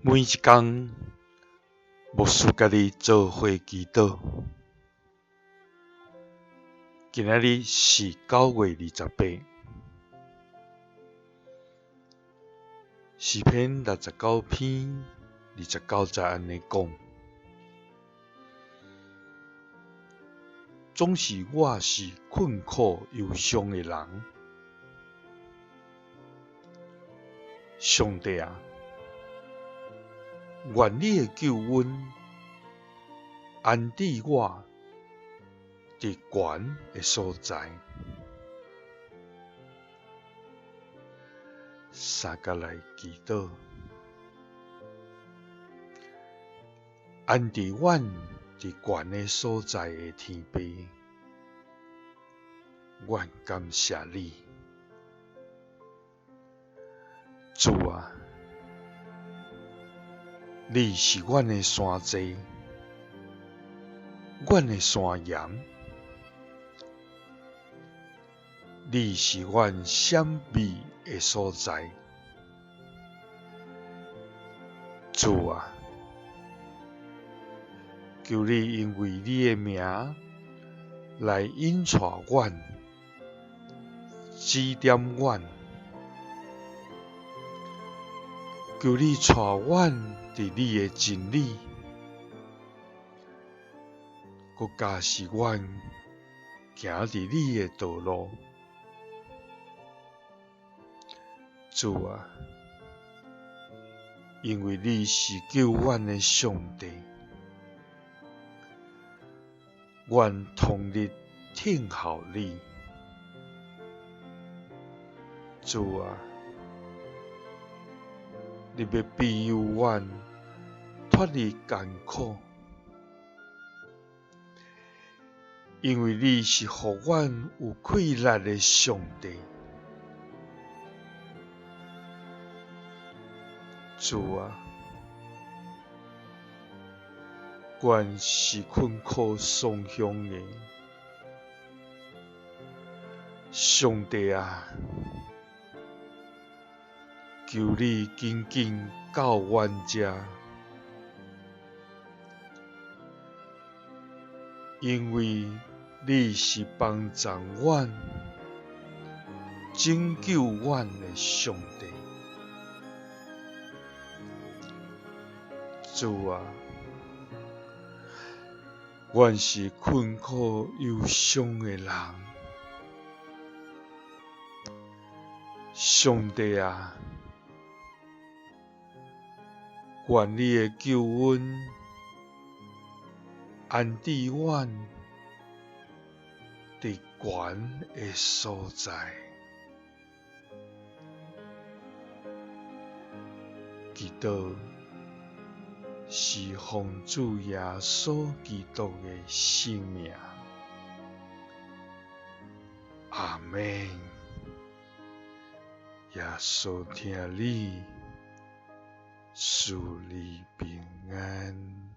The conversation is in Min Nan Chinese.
每一工，牧師佮你做伙祈禱。今仔日是9月28，詩篇69篇29節按呢講：總是我是困苦憂傷的人，上帝啊！願你的救恩安置我佇懸的所在，相佮來祈禱，安置阮佇懸的所在的天父，阮感謝你，主啊！你是阮的山寨，阮的山岩，你是阮閃避的所在，主啊，求你因為你的名來引帶阮，指點阮，求你帶阮佇你的真理，閣教示阮行佇你的道路。主啊，因為你是救阮的上帝，阮終日聽候你。主啊，你欲庇佑阮脫離艱苦，因為你是予阮有氣力的上帝。主啊，阮是困苦喪鄉的，上帝啊！求你緊緊到阮遮，因為你是幫助阮、拯救阮的上帝。主啊，阮是困苦憂傷的人，上帝啊！願你的救恩安置阮佇懸的所在，祈禱是奉主耶穌基督的聖名，阿們。耶穌疼你。賜你平安。